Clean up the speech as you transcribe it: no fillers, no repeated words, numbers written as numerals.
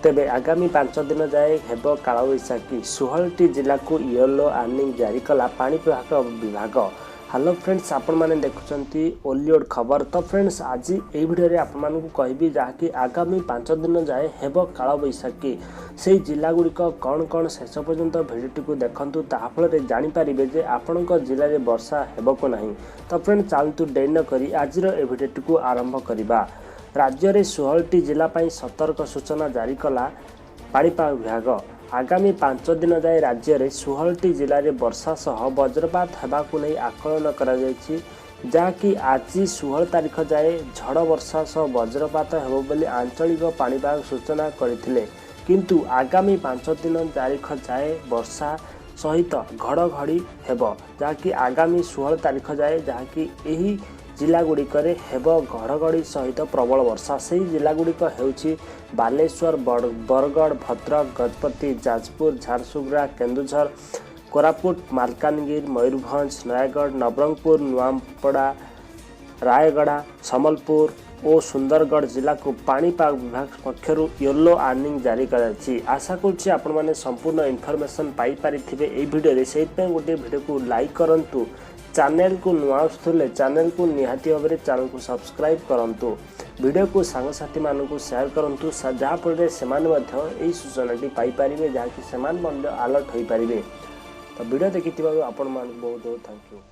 ତେବେ ଆଗାମୀ 5 ଦିନ ଯାଏ ହେବ କାଳବୈଶାଖୀ। 16ଟି ଜିଲ୍ଲାକୁ ୟେଲୋ ୱାର୍ଣ୍ଣିଂ ଜାରି କଲା ପାଣିପାଗ ବିଭାଗ। ହ୍ୟାଲୋ ଫ୍ରେଣ୍ଡସ୍, ଆପଣମାନେ ଦେଖୁଛନ୍ତି ଓଲିଉଡ଼ ଖବର। ତ ଫ୍ରେଣ୍ଡସ୍, ଆଜି ଏହି ଭିଡ଼ିଓରେ ଆପଣମାନଙ୍କୁ କହିବି ଯାହାକି ଆଗାମୀ 5 ଦିନ ଯାଏ ହେବ କାଳବୈଶାଖୀ, ସେଇ ଜିଲ୍ଲାଗୁଡ଼ିକ କ'ଣ କ'ଣ। ଶେଷ ପର୍ଯ୍ୟନ୍ତ ଭିଡ଼ିଓଟିକୁ ଦେଖନ୍ତୁ, ତାହାଫଳରେ ଜାଣିପାରିବେ ଯେ ଆପଣଙ୍କ ଜିଲ୍ଲାରେ ବର୍ଷା ହେବ କି ନାହିଁ। ତ ଫ୍ରେଣ୍ଡ, ଚାଲନ୍ତୁ ଡେରି ନକରି ଆଜିର ଏ ଭିଡ଼ିଓଟିକୁ ଆରମ୍ଭ କରିବା। ରାଜ୍ୟରେ 16ଟି ଜିଲ୍ଲା ପାଇଁ ସତର୍କ ସୂଚନା ଜାରି କଲା ପାଣିପାଗ ବିଭାଗ। ଆଗାମୀ 5 ଦିନ ଯାଏ ରାଜ୍ୟରେ 16ଟି ଜିଲ୍ଲାରେ ବର୍ଷା ସହ ବଜ୍ରପାତ ହେବାକୁ ନେଇ ଆକଳନ କରାଯାଇଛି, ଯାହାକି ଆଜି 16 ତାରିଖ ଯାଏ ଝଡ଼ ବର୍ଷା ସହ ବଜ୍ରପାତ ହେବ ବୋଲି ଆଞ୍ଚଳିକ ପାଣିପାଗ ସୂଚନା କରିଥିଲେ। କିନ୍ତୁ ଆଗାମୀ 5 ଦିନ ତାରିଖ ଯାଏ ବର୍ଷା ସହିତ ଘଡ଼ଘଡ଼ି ହେବ, ଯାହାକି ଆଗାମୀ 16 ତାରିଖ ଯାଏ ଯାହାକି ଏହି ଜିଲ୍ଲାଗୁଡ଼ିକରେ ହେବ ଘଡ଼ଘଡ଼ି ସହିତ ପ୍ରବଳ ବର୍ଷା। ସେହି ଜିଲ୍ଲାଗୁଡ଼ିକ ହେଉଛି ବାଲେଶ୍ୱର, ବରଗଡ଼, ଭଦ୍ରକ, ଗଜପତି, ଯାଜପୁର, ଝାରସୁଗୁଡ଼ା, କେନ୍ଦୁଝର, କୋରାପୁଟ, ମାଲକାନଗିରି, ମୟୂରଭଞ୍ଜ, ନୟାଗଡ଼, ନବରଙ୍ଗପୁର, ନୂଆପଡ଼ା, ରାୟଗଡ଼ା, ସମ୍ବଲପୁର ଓ ସୁନ୍ଦରଗଡ଼ ଜିଲ୍ଲାକୁ ପାଣିପାଗ ବିଭାଗ ପକ୍ଷରୁ ୟେଲୋ ୱାର୍ଣ୍ଣିଂ ଜାରି କରାଯାଇଛି। ଆଶା କରୁଛି ଆପଣମାନେ ସମ୍ପୂର୍ଣ୍ଣ ଇନଫର୍ମେସନ୍ ପାଇପାରିଥିବେ ଏଇ ଭିଡ଼ିଓରେ। ସେଇଥିପାଇଁ ଗୋଟିଏ ଭିଡ଼ିଓକୁ ଲାଇକ୍ କରନ୍ତୁ, ଚ୍ୟାନେଲକୁ ନୂଆ ଆସୁଥିଲେ ଚ୍ୟାନେଲକୁ ନିହାତି ଭାବରେ ଚ୍ୟାନେଲକୁ ସବସ୍କ୍ରାଇବ୍ କରନ୍ତୁ, ଭିଡ଼ିଓକୁ ସାଙ୍ଗସାଥିମାନଙ୍କୁ ସେୟାର କରନ୍ତୁ, ଯାହାଫଳରେ ସେମାନେ ମଧ୍ୟ ଏହି ସୂଚନାଟି ପାଇପାରିବେ, ଯାହାକି ସେମାନେ ମଧ୍ୟ ଆଲର୍ଟ ହୋଇପାରିବେ। ତ ଭିଡ଼ିଓ ଦେଖିଥିବାରୁ ଆପଣମାନଙ୍କୁ ବହୁତ ବହୁତ thank you.